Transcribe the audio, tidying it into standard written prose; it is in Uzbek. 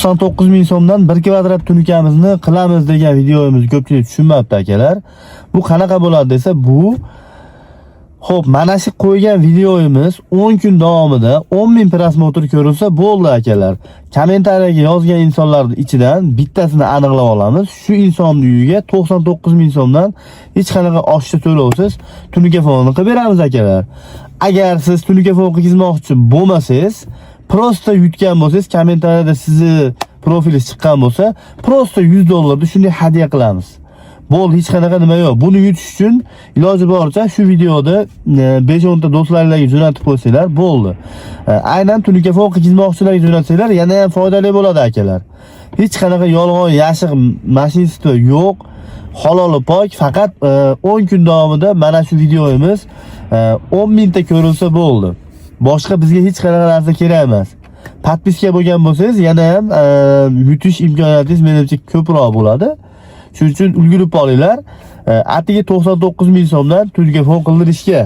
99 ming so'mdan 1 kvadrat tunukamizni qilamiz degan videomizni ko'pchilik tushunmabdi, akalar. Bu qanaqa bo'ladi desa, bu, xo'p, mana shu qo'ygan videomiz 10 kun davomida 10 ming просмотр ko'rilsa bo'ldi, akalar. Kommentariyaga yozgan insonlarning ichidan bittasini aniqlab olamiz. Shu insonning uyiga 99 ming so'mdan hech qanaqa oshiqcha to'lovsiz tunuka fonni qilib beramiz, akalar. Agar siz tunuka fon qilgizmoqchi bo'lmasangiz, просто yutgan bo'lsangiz, kommentariyada sizni profilingiz chiqqan bo'lsa, просто 100 dollarni shunday hadya qilamiz. Bo'ldi, hech qanaqa nima yo'q. Buni yutish uchun iloji boricha shu videoda 5-10 ta do'stlaringlarga jo'natib qo'ysanglar bo'ldi. Aynan tunuka fon qilgizmoqchilarga jo'natsanglar yana ham foydali bo'ladi, akalar. Hech qanaqa yolg'on, yashiq мошенничество yo'q. Haloli pok, faqat 10 kun davomida mana shu videomiz 10 mingta ko'rilsa bo'ldi. Boshqa bizga hech qanaqa narsa kerak emas. Подписка bo'lgan bo'lsangiz, yana ham yutish imkoniyatingiz, menimcha, ko'proq bo'ladi. Shuning uchun ulgurib olinglar. Atigi 99 ming so'mdan tunuka fon qildirishga.